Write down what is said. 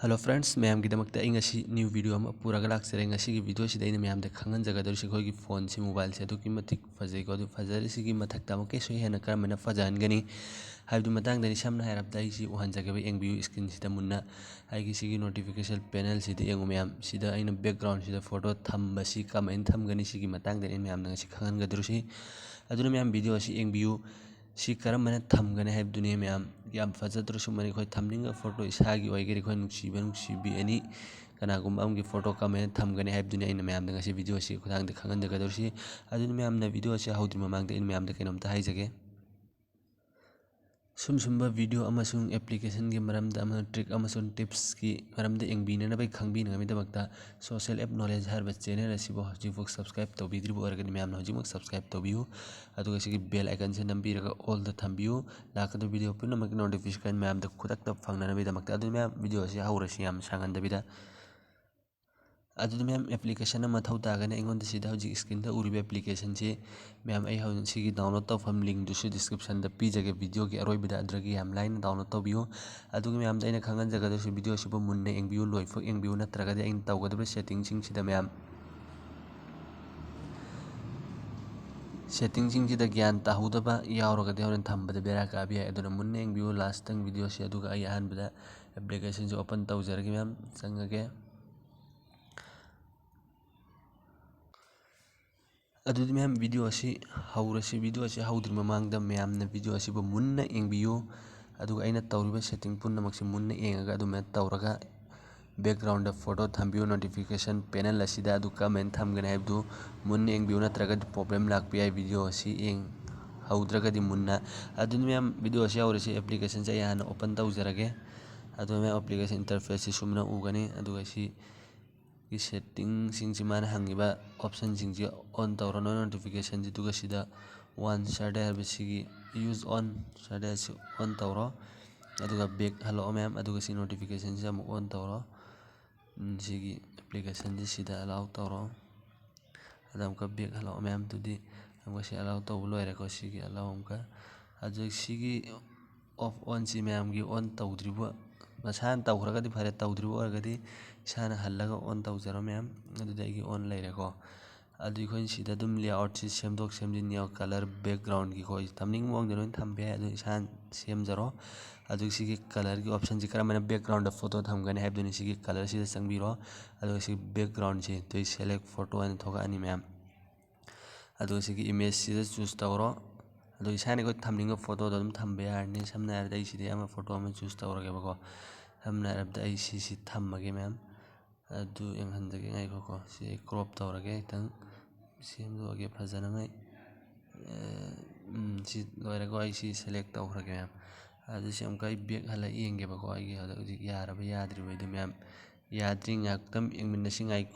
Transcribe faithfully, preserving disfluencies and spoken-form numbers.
Hello friends, ꯃꯌꯥꯝꯒꯤꯗꯃꯛꯇ ꯑꯩ ꯉꯁꯤ new video ꯑꯃ ꯄꯨꯔꯒ ꯂꯥꯛꯆꯔꯦ꯫ ꯉꯁꯤꯒꯤ video ꯁꯤꯗ ꯑꯩꯅ ꯃꯌꯥꯝꯗ ꯈꯪꯍꯟꯖꯒꯗꯧꯔꯤꯁꯤ ꯑꯩꯈꯣꯏꯒꯤ phone ꯁꯤ, mobile ꯁꯤ ꯑꯗꯨꯛꯀꯤ ꯃꯇꯤꯛ ꯐꯖꯩꯀꯣ꯫ ꯑꯗꯨ ꯐꯖꯔꯤꯁꯤꯒꯤ ꯃꯊꯛꯇ ꯑꯃꯨꯛꯀꯁꯨ ꯍꯦꯟꯅ ꯀꯔꯝꯍꯥꯏꯅ ꯐꯖꯍꯟꯒꯅꯤ ꯍꯥꯏꯕꯗꯨ ꯃꯇꯥꯡꯗꯅꯤ꯫ ꯁꯝꯅ ꯍꯥꯏꯔꯕꯗ ꯑꯩꯁꯤ ꯎꯍꯟꯖꯒꯦꯕ, ꯌꯦꯡꯕꯤꯌꯨ screen ꯁꯤꯗ ꯃꯨꯟꯅ꯫ ꯑꯩꯒꯤ ꯁꯤꯒꯤ notification panel ꯁꯤꯗ ꯌꯦꯡꯉꯨ ꯃꯌꯥꯝ꯫ ꯁꯤꯗ ꯑꯩꯅ background ꯁꯤꯗ photo ꯊꯝꯕꯁꯤ ꯀꯃꯥꯏꯅ ꯊꯝꯒꯅꯤ, ꯁꯤꯒꯤ ꯃꯇꯥꯡꯗꯅꯤ ꯑꯩꯅ ꯃꯌꯥꯝꯗ ꯉꯁꯤ ꯈꯪꯍꯟꯒꯗꯧꯔꯤꯁꯤ꯫ ꯑꯗꯨꯅ ꯃꯌꯥꯝ video ꯑꯁꯤ ꯌꯦꯡꯕꯤꯌꯨ꯫ ꯁꯤ ꯀꯔꯝꯕꯅ ꯊꯝꯒꯅꯤ ꯍꯥꯏꯕꯗꯨꯅꯤ ꯃꯌꯥꯝ꯫ ꯌꯥꯝ ꯐꯖꯗ꯭ꯔꯁꯨ ꯃꯅꯤ ꯑꯩꯈꯣꯏ ꯊꯝꯅꯤꯡꯕ photo ꯏꯁꯥꯒꯤ ꯑꯣꯏꯒꯦꯔꯥ, ꯑꯩꯈꯣꯏ ꯅꯨꯡꯁꯤꯕ ꯅꯨꯡꯁꯤꯕꯤ ꯑꯦꯅꯤ ꯀꯅꯥꯒꯨꯝꯕ ꯑꯃꯒꯤ photo ꯀꯃꯥꯏꯅ ꯊꯝꯒꯅꯤ ꯍꯥꯏꯕꯗꯨꯅꯤ ꯑꯩꯅ ꯃꯌꯥꯝꯗ ꯉꯁꯤ video ꯑꯁꯤ ꯈꯨꯊꯥꯡꯗ ꯈꯪꯍꯟꯖꯒꯗꯧꯔꯤꯁꯤ꯫ ꯑꯗꯨꯅ ꯃꯌꯥꯝꯅ video ꯑꯁꯤ ꯍꯧꯗ꯭ꯔꯤ ꯃꯃꯥꯡꯗ ꯑꯩꯅ ꯃꯌꯥꯝꯗ ꯀꯩꯅꯣꯝꯇ ꯍꯥꯏꯖꯒꯦ꯫ ꯁꯨꯝ ꯁꯨꯝꯕ video ꯑꯃꯁꯨꯡ application ꯒꯤ ꯃꯔꯝꯗ ꯑꯃꯁꯨꯡ trick ꯑꯃꯁꯨꯡ tips ꯀꯤ ꯃꯔꯝꯗ ꯌꯦꯡꯕꯤꯅꯅꯕꯒꯤ ꯈꯪꯕꯤꯅꯕꯒꯤꯗꯃꯛꯇ social app knowledge ꯍꯥꯏꯔꯤꯕ channel ꯑꯁꯤꯕꯨ ꯍꯧꯖꯤꯛꯐꯥꯎ subscribe ꯇꯧꯕꯤꯗ꯭ꯔꯤꯕ ꯑꯣꯏꯔꯒꯗꯤ ꯃꯌꯥꯝꯅ ꯍꯧꯖꯤꯛꯃꯛ subscribe ꯇꯧꯕꯤꯌꯨ꯫ ꯑꯗꯨꯒ ꯁꯤꯒꯤ bell icon ꯁꯦ ꯅꯝꯕꯤꯔꯒ all ꯗ ꯊꯝꯕꯤꯌꯨ꯫ ꯂꯥꯛꯀꯗꯕ video ꯄꯨꯝꯅꯃꯛꯀꯤ notification ꯃꯌꯥꯝꯗ ꯈꯨꯗꯛꯇ ꯐꯪꯅꯅꯕꯒꯤꯗꯃꯛꯇ꯫ ꯑꯗꯨ ꯃꯌꯥꯝ video ꯑꯁꯤ ꯍꯧꯔꯁꯤ ꯌꯥꯝ ꯁꯥꯡꯍꯟꯗꯕꯤꯗ꯫ ꯑꯗꯨꯗꯤ ꯃꯌꯥꯝ application ꯑꯃ ꯃꯊꯧ ꯇꯥꯒꯅꯤ꯫ ꯑꯩꯉꯣꯟꯗ ꯁꯤꯗ ꯍꯧꯖꯤꯛ screen ꯗ ꯎꯔꯤꯕ application ꯁꯤ ꯃꯌꯥꯝ ꯑꯩ ꯍꯧꯖꯤꯛ ꯁꯤꯒꯤ download ꯇꯧꯐꯝ link ꯗꯨꯁꯨ description ꯗ ꯄꯤꯖꯒꯦ video ꯒꯤ ꯑꯔꯣꯏꯕꯗ, ꯑꯗꯨꯗꯒꯤ ꯌꯥꯝ ꯂꯥꯏꯅ download ꯇꯧꯕꯤꯌꯨ꯫ ꯑꯗꯨꯒ ꯃꯌꯥꯝꯗ ꯑꯩꯅ ꯈꯪꯍꯟꯖꯒꯗꯧꯔꯤꯁꯤ video ꯑꯁꯤꯕꯨ ꯃꯨꯟꯅ ꯌꯦꯡꯕꯤꯌꯨ, ꯂꯣꯏꯐꯥꯎ ꯌꯦꯡꯕꯤꯌꯨ, ꯅꯠꯇ꯭ꯔꯒꯗꯤ ꯑꯩꯅ ꯇꯧꯒꯗꯕ setting ꯁꯤꯡꯁꯤꯗ ꯃꯌꯥꯝ setting ꯁꯤꯡꯁꯤꯗ ꯒ꯭ꯌꯥꯟ ꯇꯥꯍꯧꯗꯕ ꯌꯥꯎꯔꯒꯗꯤ ꯍꯣꯔꯦꯟ ꯊꯝꯕꯗ ꯕꯦꯔꯥ ꯀꯥꯕ ꯌꯥꯏ꯫ ꯑꯗꯨꯅ ꯃꯨꯟꯅ ꯌꯦꯡꯕꯤꯌꯨ last ꯇꯪ video ꯁꯤ꯫ ꯑꯗꯨꯒ ꯑꯩ ꯑꯍꯥꯟꯕꯗ application ꯁꯤ open ꯇꯧꯖꯔꯒꯦ ꯃꯌꯥꯝ, ꯆꯪꯉꯒꯦ꯫ ꯑꯗꯨꯗꯤ ꯃꯌꯥꯝ video ꯑꯁꯤ ꯍꯧꯔꯁꯤ꯫ Video ꯑꯁꯤ ꯍꯧꯗ꯭ꯔꯤ ꯃꯃꯥꯡꯗ ꯃꯌꯥꯝꯅ video ꯑꯁꯤꯕꯨ ꯃꯨꯟꯅ ꯌꯦꯡꯕꯤꯌꯨ꯫ ꯑꯗꯨꯒ ꯑꯩꯅ ꯇꯧꯔꯤꯕ setting ꯄꯨꯝꯅꯃꯛꯁꯤ ꯃꯨꯟꯅ ꯌꯦꯡꯉꯒ ꯑꯗꯨꯃꯥꯏꯅ ꯇꯧꯔꯒ background ꯗ photo ꯊꯝꯕꯤꯌꯨ notification panel ꯑꯁꯤꯗ꯫ ꯑꯗꯨ ꯀꯔꯝꯍꯥꯏꯅ ꯊꯝꯒꯅꯤ ꯍꯥꯏꯕꯗꯨ ꯃꯨꯟꯅ ꯌꯦꯡꯕꯤꯌꯨ, ꯅꯠꯇ꯭ꯔꯒꯗꯤ problem ꯂꯥꯛꯄ ꯌꯥꯏ video ꯑꯁꯤ ꯌꯦꯡꯍꯧꯗ꯭ꯔꯒꯗꯤ ꯃꯨꯟꯅ꯫ ꯑꯗꯨꯅ ꯃꯌꯥꯝ video ꯑꯁꯤ ꯍꯧꯔꯁꯤ꯫ Application ꯁꯦ ꯑꯩ ꯍꯥꯟꯅ open ꯇꯧꯖꯔꯒꯦ꯫ ꯑꯗꯨꯅ ꯃꯌꯥꯝ application interface ꯁꯤ ꯁꯨꯝꯅ ꯎꯒꯅꯤ꯫ ꯑꯗꯨꯒ ꯁꯤ ꯒꯤ setting ꯁꯤꯡꯁꯤ ꯃꯥꯅ ꯍꯪꯉꯤꯕ option ꯁꯤꯡꯁꯤ on ꯇꯧꯔꯣ꯫ ꯅꯣꯏ notification ꯁꯤꯗꯨꯒ ꯁꯤꯗ one ꯁꯔꯗꯦ ꯍꯥꯏꯕꯁꯤꯒꯤ use on ꯁꯔꯗꯦ ꯑꯁꯤ on ꯇꯧꯔꯣ꯫ ꯑꯗꯨꯒ back ꯍꯜꯂꯛꯑꯣ ꯃꯌꯥꯝ꯫ ꯑꯗꯨꯒ ꯁꯤ notification ꯁꯤ ꯑꯃꯨꯛ on ꯇꯧꯔꯣ꯫ ꯎꯝ, ꯁꯤꯒꯤ application ꯁꯤ ꯁꯤꯗ allow ꯇꯧꯔꯣ꯫ ꯑꯗ ꯑꯃꯨꯛꯀ back ꯍꯜꯂꯛꯑꯣ ꯃꯌꯥꯝ꯫ ꯑꯗꯨꯗꯤ ꯑꯃꯨꯛꯀ ꯁꯤ allow ꯇꯧꯕ ꯂꯣꯏꯔꯦꯀꯣ꯫ ꯁꯤꯒꯤ allow ꯑꯃꯨꯛꯀ꯫ ꯑꯗꯨ ꯁꯤꯒꯤ off on ꯁꯤ ꯃꯌꯥꯝꯒꯤ on ꯇꯧꯗ꯭ꯔꯤꯕ ꯃꯁꯥꯅ ꯇꯧꯈ꯭ꯔꯒꯗꯤ ꯐꯔꯦ, ꯇꯧꯗ꯭ꯔꯤꯕ ꯑꯣꯏꯔꯒꯗꯤ ꯏꯁꯥꯅ ꯍꯜꯂꯒ ꯑꯣꯟ ꯇꯧꯖꯔꯣ ꯃꯌꯥꯝ꯫ ꯑꯗꯨꯗꯤ ꯑꯩꯒꯤ ꯑꯣꯟ ꯂꯩꯔꯦꯀꯣ꯫ ꯑꯗꯨ ꯑꯩꯈꯣꯏꯅ ꯁꯤꯗ ꯑꯗꯨꯝ ꯂꯦꯑꯥꯎꯠꯁꯤ ꯁꯦꯝꯗꯣꯛ ꯁꯦꯝꯖꯤꯟ ꯌꯥꯎ, ꯀꯂꯔ ꯕꯦꯛꯒ꯭ꯔꯥꯎꯟꯒꯤꯀꯣ, ꯊꯝꯅꯤꯡꯕ ꯃꯑꯣꯡꯗ ꯂꯣꯏꯅ ꯊꯝꯕ ꯌꯥꯏ꯫ ꯑꯗꯨ ꯏꯁꯥꯅ ꯁꯦꯝꯖꯔꯣ꯫ ꯑꯗꯨ ꯁꯤꯒꯤ ꯀꯂꯔꯒꯤ ꯑꯣꯞꯁꯟꯁꯤ ꯀꯔꯝꯕꯅ ꯕꯦꯛꯒ꯭ꯔꯥꯎꯟꯗ ꯐꯣꯇꯣ ꯊꯝꯒꯅꯤ ꯍꯥꯏꯕꯗꯨꯅꯤ꯫ ꯁꯤꯒꯤ ꯀꯂꯔꯁꯤꯗ ꯆꯪꯕꯤꯔꯣ꯫ ꯑꯗꯨꯒ ꯁꯤ ꯕꯦꯛꯒ꯭ꯔꯥꯎꯟꯁꯤ ꯑꯗꯨ ꯁꯦꯂꯦꯛ ꯐꯣꯇꯣ ꯍꯥꯏꯅ ꯊꯣꯛꯂꯛꯑꯅꯤ ꯃꯌꯥꯝ꯫ ꯑꯗꯨꯒ ꯁꯤꯒꯤ ꯏꯃꯦꯖꯁꯤꯗ ꯆꯨꯁ ꯇꯧꯔꯣ꯫ ꯑꯗꯨ ꯏꯁꯥꯅ ꯑꯩꯈꯣꯏ ꯊꯝꯅꯤꯡꯕ ꯐꯣꯇꯣꯗꯣ ꯑꯗꯨꯝ ꯊꯝꯕ ꯌꯥꯔꯅꯤ꯫ ꯁꯝꯅ ꯍꯥꯏꯔꯕꯗ ꯑꯩ ꯁꯤꯗꯩ ꯑꯃ ꯐꯣꯇꯣ ꯑꯃ ꯆꯨꯁ ꯇꯧꯔꯒꯦꯕꯀꯣ꯫ ꯁꯝꯅ ꯍꯥꯏꯔꯕꯗ ꯑꯩ ꯁꯤꯁꯤ ꯊꯝꯃꯒꯦ ꯃꯌꯥꯝ꯫ ꯑꯗꯨ ꯌꯦꯡꯍꯟꯖꯒꯦ, ꯉꯥꯏꯈꯣꯀꯣ꯫ ꯁꯤ ꯀ꯭ꯔꯣꯞ ꯇꯧꯔꯒꯦ, ꯈꯤꯇꯪ ꯁꯦꯝꯗꯣꯛꯑꯒꯦ ꯐꯖꯅꯉꯥꯏ꯫ ꯑꯦ, ꯎꯝ, ꯁꯤ ꯂꯣꯏꯔꯒ ꯑꯩ ꯁꯤ ꯁꯦꯂꯦꯛ ꯇꯧꯈ꯭ꯔꯒꯦ ꯃꯌꯥꯝ꯫ ꯑꯗꯨ ꯁꯤ ꯑꯃꯨꯛꯀ ꯑꯩ ꯕꯦꯛ ꯍꯜꯂ ꯌꯦꯡꯒꯦꯕꯀꯣ, ꯑꯩꯒꯤ ꯍꯧꯖꯤꯛ ꯍꯧꯖꯤꯛ ꯌꯥꯔꯕ ꯌꯥꯗ꯭ꯔꯤꯕꯩꯗꯣ ꯃꯌꯥꯝ꯫ ꯌꯥꯗ꯭ꯔꯤ, ꯉꯥꯏꯍꯥꯛꯇꯪ ꯌꯦꯡꯃꯤꯟꯅꯁꯤ ꯉꯥꯏ-,